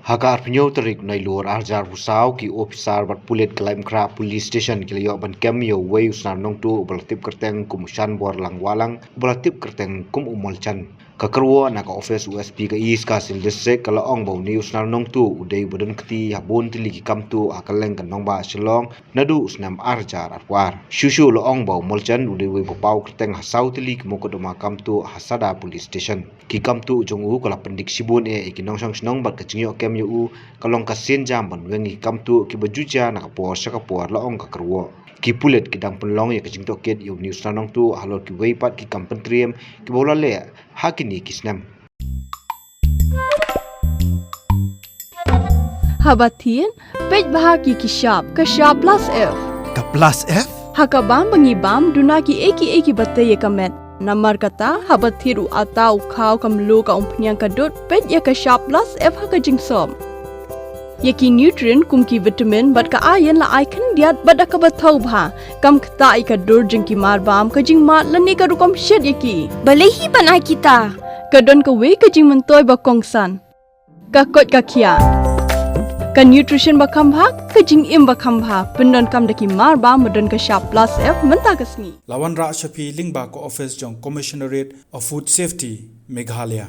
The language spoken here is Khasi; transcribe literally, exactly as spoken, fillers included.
Ha ka arphew tarik Nailur arhajar arphew saw, ki ophisar bad pulit ka Laitumkhrah Police Station ki la ïoh ban kem ïa uwei u snar nongtuh uba la tip kyrteng kum u Shanbor Langwahlang, uba la tip kyrteng kum u Molchand. Ka kyrwoh na ka office u S P ka East Khasi Hills District ka la ong ba une u snar nongtuh u dei uba don kti ha bun tylli ki kam tuh ha kylleng ka nongbah Shillong naduh u snem arhajar arphew ar. Shuh shuh la ong ba u Molchand u dei uwei uba paw kyrteng ha saw tylli ki mukotduma kam tuh ha Sadar Police Station. Ki kam tuh jong u ka la pyndik shibun eh ïa ki nongshong shnong bad ka jingïoh kem ïa u ka long ka sienjam ban weng ïa ki kam tuh kiba ju jia na ka por sha ka por, la ong ka kyrwoh. Ki pulit ki dang pynlong ïa ka jingtohkit ïa une u snar nongtuh halor kiwei pat ki kam pyntriem kiba u la leh ha kine ki snem. Haba thied, peit bha ki ki shap, ka shap plus F. Ka plus F? Ha ka bam ba ngi bam, duna ki ei ki ei kiba tei ïa ka met. Namar kata, haba thied u atta, u khaw, ka mluh, ka umphniang, ka dud, peit ïa ka shap plus F ha ka jingsop. Ïa ki nutrient kum ki vitamin bad ka iron la ai khyndiat bad da kaba thaw bha. Kam ktah ïa ka dur jong ki mar bam, ka jingmad lane ka rukom shet ïa ki. Balei hi ban ai kita? Ka don kawei ka jingmyntoi ba kongsan. Ka koit ka khiah. Ka nutrition ba kham bha, ka jingim ba kham bha. Pyndonkam da ki mar bam ba don ka shap plus F mynta ka sngi. La wanrah sha phi lyngba ka office jong Commissionerate of Food Safety, Meghalaya.